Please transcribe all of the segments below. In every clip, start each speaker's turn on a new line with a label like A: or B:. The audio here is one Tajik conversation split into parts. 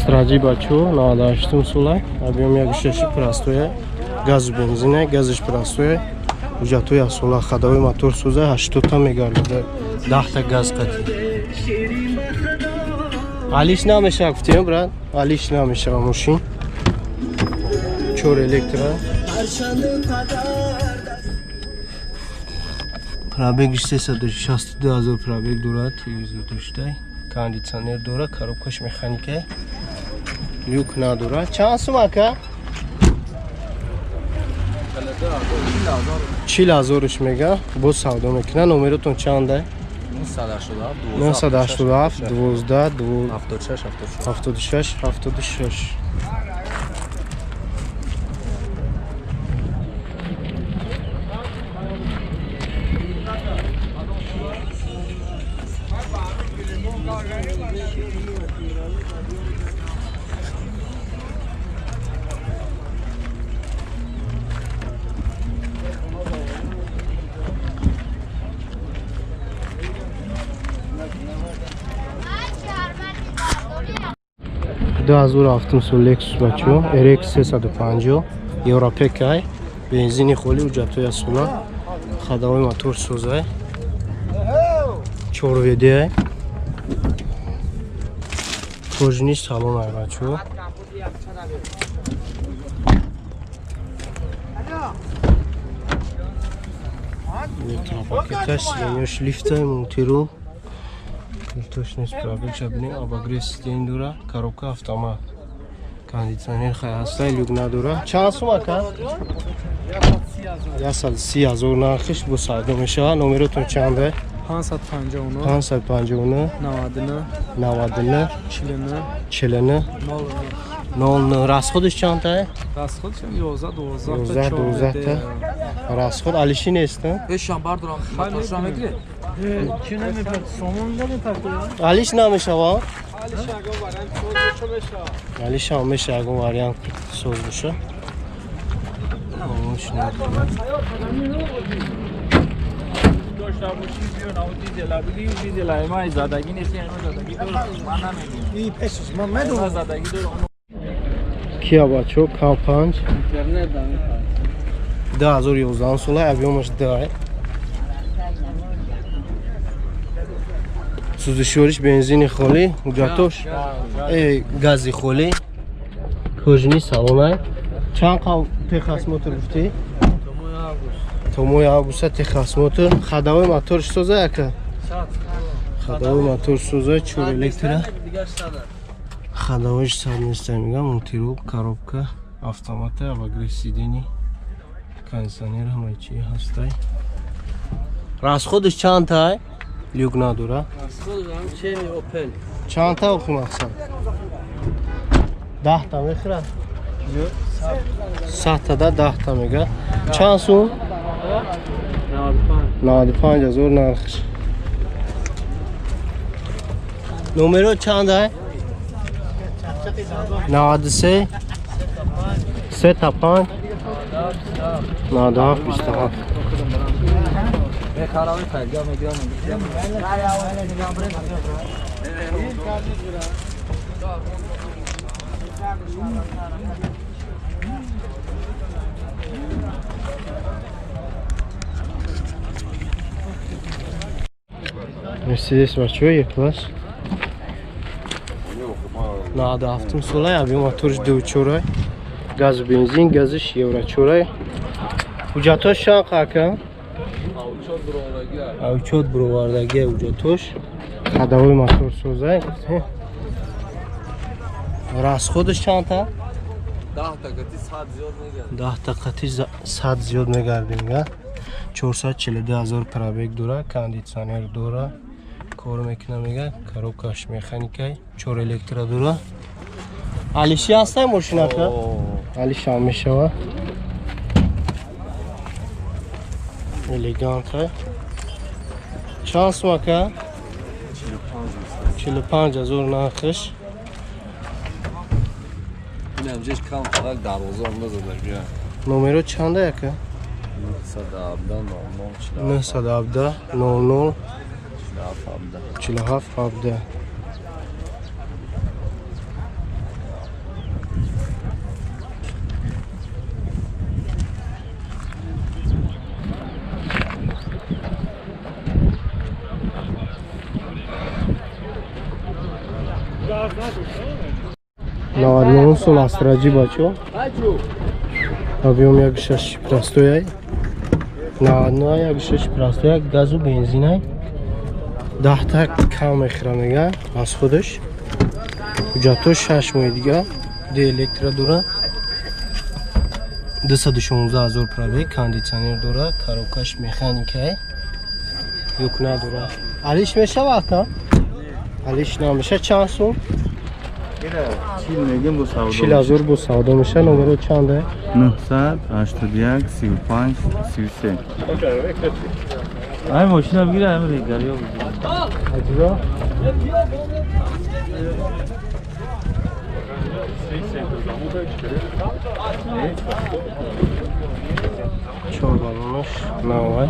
A: Астра G бачо 98 сола, объем 1.6 простой, газу бензин, газиш простой. Ҳуҷҷатҳои асола, ходовой мотор сӯза, 80 та мегардад, 10 та газ қатӣ. Алиш намешава гуфтем, брат, алиш намешава мошин. 4 электро. Пробегиш 362 ҳазор пробег дорад, телевизор доштай, кондитсионер дорад, коробкаш механика, люк надорад. Чанд сум ака? 40 ҳазорш мега, боз савдо мекунад. Номеротон чанда? 987 12 76 76 76. Ду ҳазору ҳафтум сол Lexus бачо, RX 350, Европекай, бензини холи, ҳуҷҷатҳои асола, ходовой мотор созай, 4 ВД, кожаный салон ай бачо. Электропакеташ, сиденьёш лифтай, мультирул. Точность пробег шабини, обогрев сидень дора, коробка автомат. Кондитсионер хай ҳастай, люк надора. Чанд сум ака? 130 ҳазор нархиш, бо савдо мешавад. Номеротон чанда?
B: 559
A: 559
B: 99
A: 99
B: 49
A: 49 00. Расходиш чанда?
B: Расходш 11 12
A: 11 12 та. Расход алиши нест, а?
C: Бешам бардорам, моторшам мегиред?
B: Чи намепард? Сомон намепард?
A: Алиш намешава? Алиш ҳам меша, ягон вариант соз боша.
C: Дошта бошӣ биё на дизела бигӣ, дизела ма задагӣ нест, ма задагӣ дорам, ман намегӯям.
B: И пешаш ман медонам.
C: Задагӣ дорам.
A: Кия бачо К5
B: Интернет намепард.
A: 2011 сола, объемаш 2. Сӯзишвориш бензини холӣ, ҳуҷҷатош гази холӣ, кожаный салонай. Чанд қав техосмотр гуфтӣ? То моҳи августа техосмотр. Ходовой моторш соза ака? Ходовой мотор соза, чор электро. Ходовойш сад неста мегам, мультирул, коробка, автомата, обогрев сидений, кондитсионер ҳамаи чи ҳастай. Расходиш чанд тай? Люк надора. Чанд та охи мақсад? 10 та мехӯрад? 100 та да 10 та мега. Чанд сум? 95 ҳазор нархш. Номеро чанд ай? 93 3 та 5 97 27. Мерседес бачо Е-класс 97 солай, объем моторш 2.4, газу бензин, газиш евро 4. Ҳуҷҷатош чанд ака? Учёт бировардагӣ ҳуҷҷатош. Ходовой мотор созай. Расходаш чанд та?
C: 10 та қати 100 зиёд мегардад.
A: 10 та қати 100 зиёд мегардем, га. 442 ҳазор пробег дора, кондитсионер дора, кор мекуна мега, коробкаш механикай, 4 электро дора. Алиши ҳастай мошинака? Алишам мешава. Элегантай. Чанд сум ака? 45 ҳазор нархиш.
C: Инам ҷеш кам фақат дарвоза омда задагӣ.
A: Номеро чанда ака?
C: 917 00
A: 917 00
C: 47
A: 47 17. 94 сол Астраҷи бачо. Объем 1,6 простой. 99 1,6 простой, газу бензинай. 10 та кам мехӯра мега аз худаш. Ҳуҷҷатҳо 6 моҳи дига, ди электро дора. 216 ҳазор пробег, кондитсионер дора, коробкаш механикай. Юк надора. Алиш мешава ака? Алиш намеша. Чанд сум? 40 ҳазор бо савдо меша. Номеро чанда?
D: 981 35 33.
B: Ай мошина бигира, ами регариё бигира.
A: Аҷиба? Чор балонаш навай.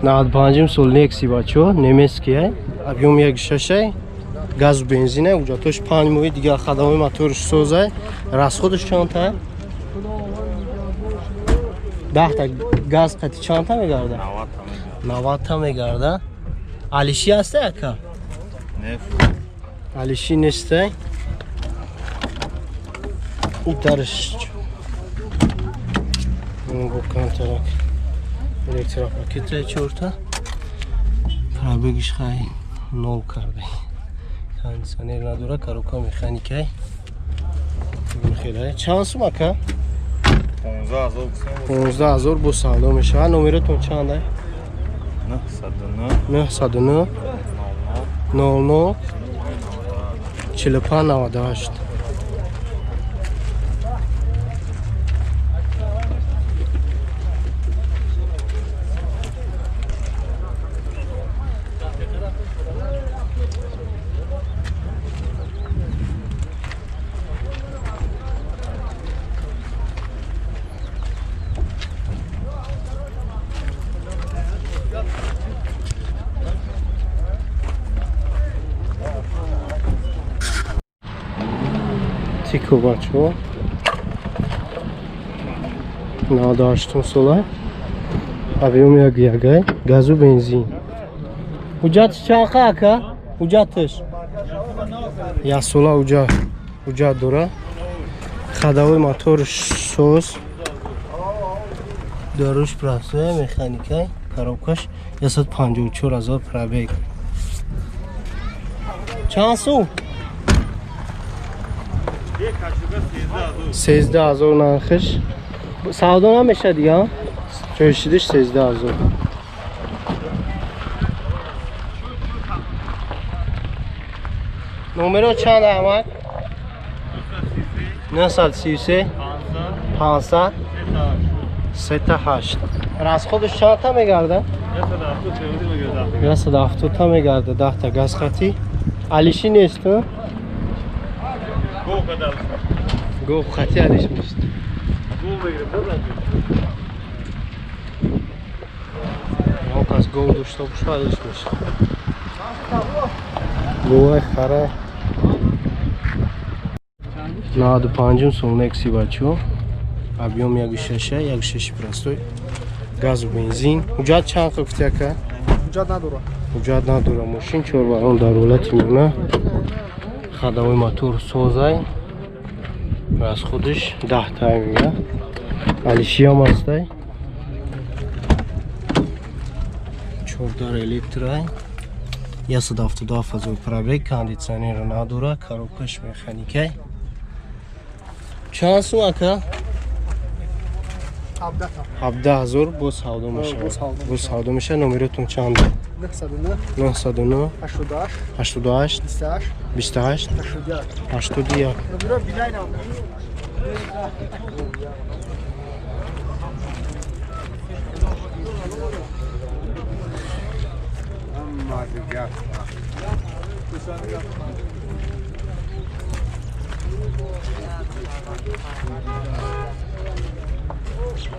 A: Навад панҷум сол Некси бачо, немецкий, объем 1,6, газу бензин, ҳуҷҷатош 5 моҳи дига, хадамои моторш созай, расходаш чандта? 10 та газ қати чандта мегарда? 90 та мегарда. Алиши ҳаста ака?
D: Не.
A: Алиши нестай. Дарш бо контрак электропакета чорта, пробегиш хай нол карда, кондиционер надора, коробка механикай. Хеле чанд сум ака? 15 ҳазор бо савдо мешавад. Номеротон чанда? 909 00 45 98. Тико бачо 98 сола, объем 1,1, газу бензин. Ҳуҷҷатш чанқа ака? Ҳуҷҷатш як сола ҳуҷҷат дора. Ходовой моторш соз, даруш простой, механикай, коробкаш 154 ҳазор пробег. Чанд сум? 13 ҳазор нархиш. Савдо намеша дига? Ҷойшидиш 13 ҳазор. Номеро чанд аҳмад? 933 500 38. Расходаш чанд та мегарда? 170 та мегарда. 10 та газ хати. Алиши нест, гов хати алиш нест. Кас гов дошта боша алиш мешад. Говай хара. 95 сол Некси бачо, объем 1,6, 1,6 простой, газу бензин. Ҳуҷҷат чанд гуфти ака?
B: Ҳуҷҷат надора.
A: Ҳуҷҷат надора. Мошин чорбарон дар ҳолати миёна, ходовой мотор созай, расходиш 10 та мега, алишиам ҳастай, чордар электрай, 177 ҳазор пробег, кондитсионер надора, коробкаш механикай. Чанд сум ака? 17 ҳазор бо савдо мешавад. Бо савдо мешавад. Номеротон чанд? 909 88 28 81.
C: Телефон.